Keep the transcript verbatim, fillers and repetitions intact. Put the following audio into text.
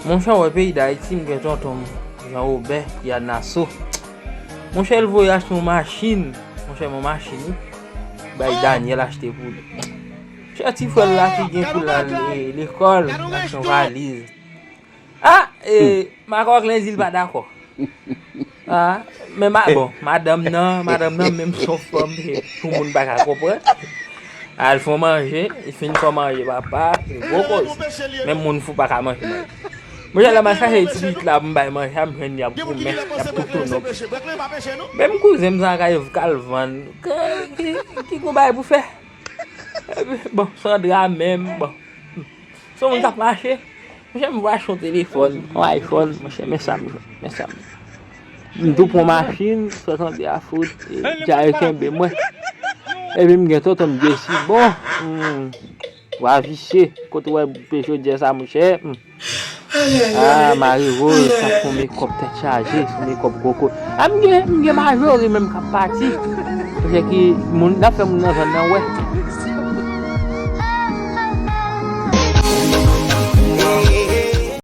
Monchè, w wè peyi Dayiti, m gen tonton m, Jan Wobè, ki a Naso. Monchè, l voye achte yon machin. Monchè, yon machin, wi. Bay Daniel achte pou li. Monchè, ti frè l la ki gen pou l al, e, lekòl, l achte yon valiz. Ah, e, Makòk Lendi, l pa dakò. Ah, men ma, bon, madanm nan, madanm nan menm se yon fanm, e, pou moun pa ka konprann. Al fè manje, li fin fè manje, papa, e gwo koz. Menm moun fou pa ka manje manje. Monchè, lè m al chache ti pitit la pou m bay manje, m jwenn y ap goumen, y ap toutounop. Menm kouzen m sa ka ev k al vann. Ki, ki, ki gwo bagay pou fè? Epi, bon, Sandra menm, bon. Se yon moun k ap mache. Monchè, m vwache yon telefòn, yon iPhone, monchè, men sa m jwenn, men sa m jwenn. M tou pran machin, sòt andeya fout, e, djay kenbe mwen. Epi m gen tonton m Jesi, bon, hmm, wa visye, kote w wè pe jodi a sa, monchè, hmm. Ah, Marie Rose, sa fè yon mekòp tèt chaje, se yon mekòp gwo kout. Ah, m gen, m gen Majori menm k ap pati. Monchè ki, moun, n ap fè moun nan zòn nan wè.